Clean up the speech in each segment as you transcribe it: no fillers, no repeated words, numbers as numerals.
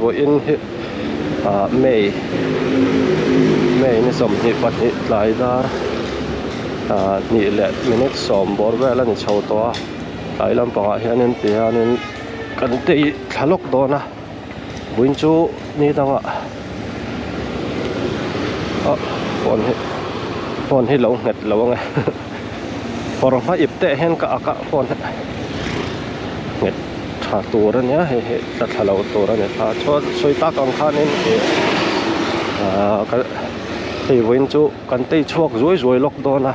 Vawiin hi ah May May ni 22 tlai dar ah hnih leh minute sawm bawr vel a ni chho tawh a tlai lampangah hianin ti hianin kan tei thla lawk dawn a vawiin chu ni dangah ah phone hi phone hi lo nghet lo ang e kawr hma ip te ah hian ka ak a phone hi nghet tha tur a nia hei hi tla thla lo tur a ni tha chuan sawi tak ang khanin ih ah ka hei vawiin chu kan tei chhuak zuai zuai lawk dawn a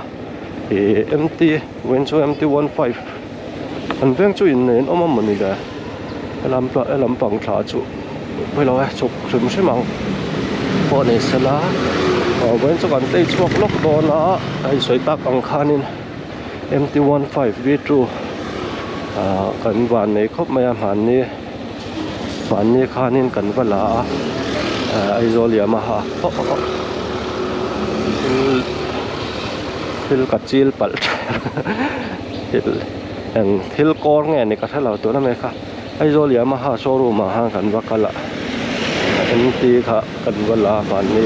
ih mt vawiin chu mt 15 an veng chu innei an awm a mawni le helam helam pang thla chu pawilo e chhuk hrim hrim ang pawh ni sela aw vawiin chu kan tei chhuak lawk dawn a hei sawi tak ang khanin mt 15 v 2 ah kan van nei khawp mai a hmanni hmanni khanin kan va la a ah Aizawl Yamaha aw aw aw thil thil ka chil palh thil eng thil kawr nge ni ka hrelo tuna mai kha Aizawl Yamaha showroom ah khan kan va kal a mt kha kan va la mahni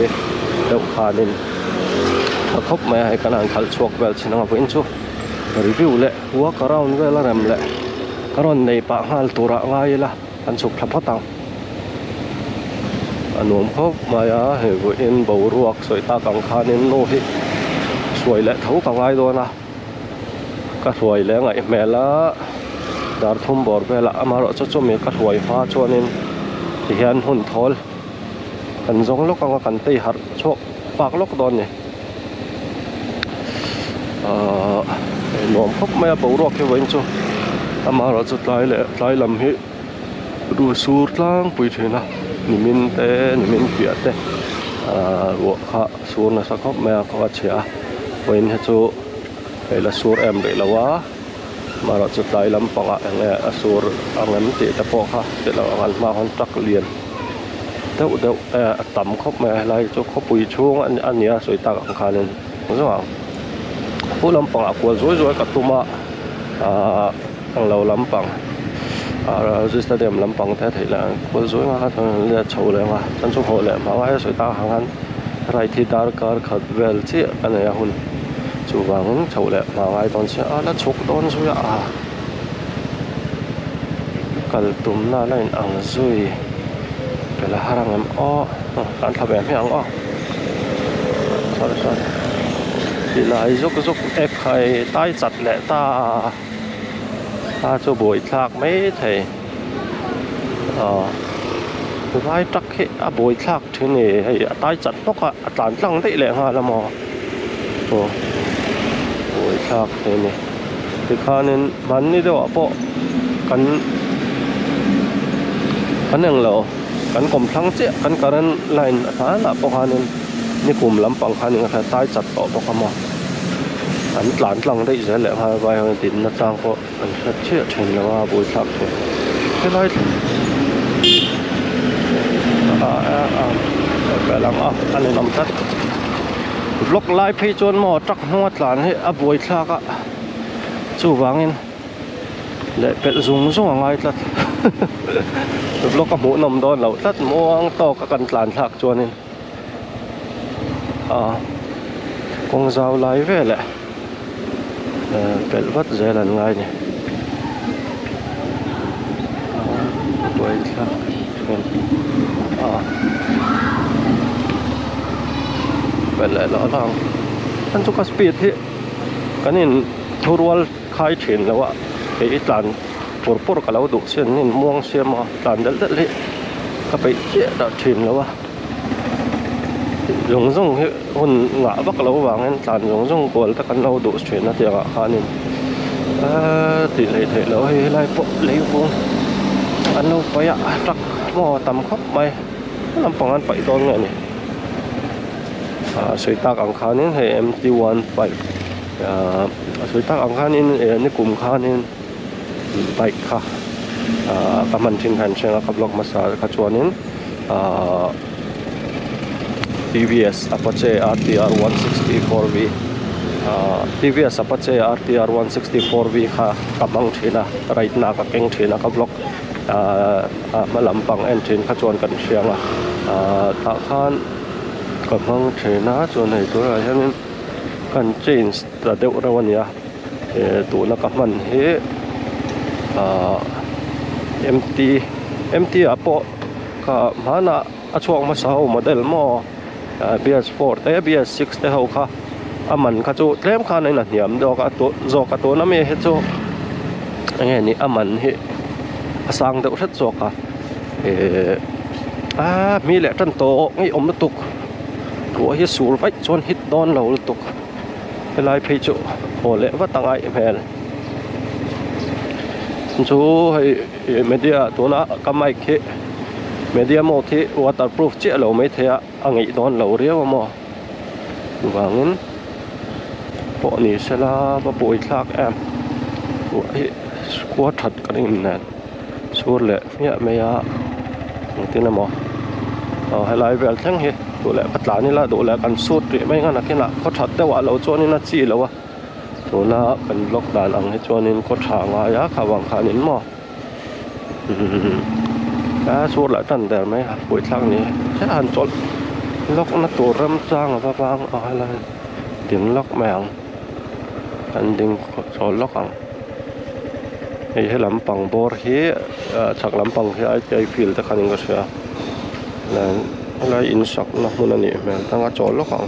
deuh khanin tha khawp mai a hei kan han khalh chhuak vel chin ang a vawiin chu review leh walk around vel a rem leh ka rawn nei pah nghal turah ngai ila kan chhuk thla phawt ang a nuam khawp mai a hei vawiin boruak sawi tak ang khanin nu hi hruai leh tho ka ngai dawn a. Ka hruai leh ngaih hmel a dar thum bawr velah amaherawh chu chumi ka hruai hma chuanin tihian hun thawl kan zawng lawk anga kan tei harh chhuak pak lawk dawn a ni ahh nuam khawp mai a boruak hi vawiin chu amaherawh chu tlai leh tlai lam hi ruah sur tlangpui thin a nimin te nimin piah te ahh ruah kha sur nasa khawp mai a kawng a chhia a vawiin hi chu hei la sur em rih lo a amaherawh chu tlai lampangah eng nge a sur ang em tih te pawh kha ti lo ang an hma khan truck lian deuh deuh a tam khawp mai a helai chu khawpui chhung a nia sawi tak ang khanin zawng ang pu lampangah kual zuai zuai ka tum a ahh ang lo lampang ahh stadium lampang te theih leh ang kual zuai nga kha chuan an let chho leh ang a chuan chu haw leh hma ngai a sawi tak ang khan ride hi darkar khat vel chiah a nei a hun chuvangin chhoh leh hma ngai dawn chiah a la chhuk dawn zui a ah kal tumna a la in ang zui ka la har ang em aw kan thla ve hmiah ang aw sorry sorry silai zuk zuk ek khai tai chat leh ta. A chu buai thlak mai thei aw vai truck hi a buai thlak thin a ni hei a tai chat hlawk a a tlan tlang daih leh nghal a maw aw buai thlak thei a ni tikhanin hmanni deuh ah pawh kan kan englo kan kawmthlang chiah kan current line a hlanah pawh khanin nikum lampang khanin a tai chat tawh bawk a maw. An tlan tlang daih zel leh nghal vai ho hian dinna chang pawh an hre chiah thin lo a buaithlak thin helai ah ah ah lang a a ninawm tlat vlog lai phei chuan maw truck hnunga tlan hi a buaithlak a chuvangin leh pelh zung zung a ngai tlat vlog a hmuhnawm dawn loh tlat muang tawk a kan tlan thlak chuanin. A kawng zau lai veleh pelh vat zel an ngai a ni buaithlak a pelh leh loh ang chuan chu ka speed hi kan in thurual khai thin lo a kei i tlan pur pur ka lo duh chian in muang siam a tlan delh delh hi ka peih chiah dah thin lo a. Zawng zawng hi hun ngah vak lo vangin tlan zawng zawng kual te kan lo duh thin a tiangah khanin eee tih leh theih loh hei helai pawh lei vung an lo paih a truck maw a tam khawp mai lampang an paih dawn nge ni ah sawi tak ang khanin hei mt 15 ah sawi tak ang khanin eh nikum khanin bike kha ah ka hman thin khan hriat a ka vlog hmasa kha chuanin. Ahh TVS Apache RTR 164 V ahh TVS Apache RTR 164 V kha ka hmang thin a ride na ka keng thin a ka vlog Ahh a hma lampang en thin kha chuan kan hria ang a ahh tah khan ka hmang thin a chuan hei tunah hianin kan change ta deuh reuh a nia eh tuna ka hman hi ahh mt mt ah pawh kha hmanah a chhuak hmasa ho model maw b s four te b s six te ho kha a man kha chu tlem khan a in a hniam zawk a zawk a tuna mi hi chu eng nge ni a man hi a sang deuh hret zawk a ihh aa mi leh tan tawh ngei awm lutuk ruah hi sur vaih chuan hit dawn lo lutuk helai phei chu haw leh vat a ngaih hmel chu hei media tuna ka mic hi media mode hi waterproof chiah lo maithei a. A ngeih dawn lo riau a maw chuvangin pawh ni sela va pawi thlak em ruah hi khua that ka ring nen sur leh hmiah mai a engtin emaw aw helai vel thleng hi duh leh ka tlan ila duh leh kan sut rih mai ang a nakinah khaw that deuh ah lo chuanin a chi lo a tuna kan vlog dan ang hi chuanin khaw tha ngai a kha vang khanin maw. A chhur lah tan der mai a puithlak ni he han chawlh lawk na tur remchang a va vang a helai ding lawk mai ang an ding chawl lawk ang hei he lampang bawr hi ah chhak lampang hi I T I field te khan in ka hria helai in sak na hmun a nih hmel tang a chawl lawk ang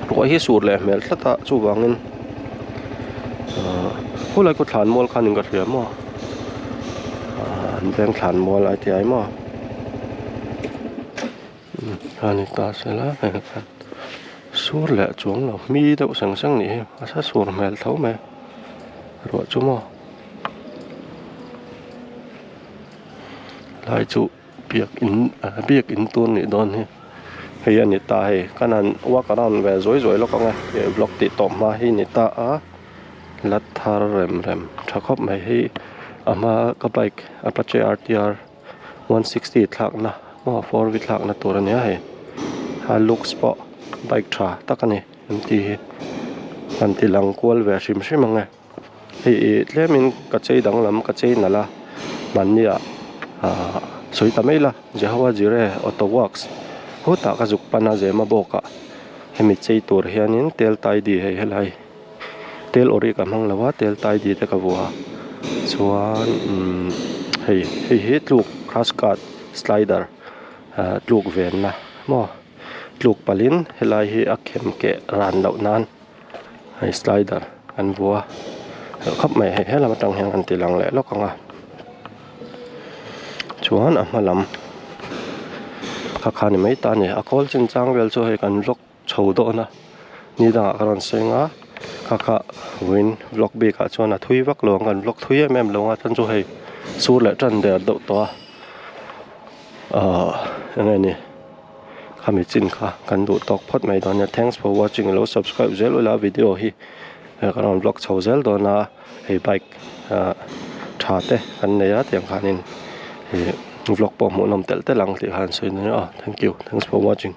ruah hi sur leh hmel tlat a chuvangin. Ahh khulai khaw thlan mual khan in ka hria maw ahh an veng thlan mual ai tih ai maw a ni ta sela hei khan sur leh chuang lo hmi deuh seng seng nih hi a sa sur hmel tho mai ruah chu maw lai chu. Biakin ah biakin tur nih dawn hi hei a ni ta hei ka nan walk around ve zuai zuai lawk ang e he vlog tih tawp hma hi ni ta a la thar rem rem tha khawp mai hi a hma ka bike apache r t r 160 thlakna maw 4v thlakna tur a nia hei a looks pawh bike tha tak a ni an tih hi han ti lang kual ve hrim hrim ang e. Hei ih tlemin ka chei danglam ka chei nalh a hmanni ah ahh sawi ta mai la Jehovah Jireh auto works hutah ka zuk pan a zema bawk ah hemi chei tur hianin tel tidy hei helai tel awri ka hmang lo a tel tidy te ka vuah a chuan umm hei hei hi tluk crash guard slider ah tluk venna maw tluk palhin helai hi a khem keh ran loh nan. Hei slider an vua helh khawp mai hei helam atang hian kan ti lang leh lawk ang a chuan a hma lam kha kha ni mai ta a ni a kawl chin chang vel chu hei kan vlog chho dawn a ni dangah ka rawn seng a kha kha vawiin vlog bik ah chuan a thui vak lo ang kan vlog thui em em lo ang a chuan chu hei sur leh tan der deuh tawh a ahh eng nge ni. Khami chin kha kan duh tawk phawt mai dawn nia thanks for watching ilo subscribe zel ula video hi kan rawn vlog chho zel dawn a hei bike ah tha te kan nei a tiang khanin ih vlog pawh hmuhnawm telh telh ang tih kha an sawi dawn a thank you thanks for watching.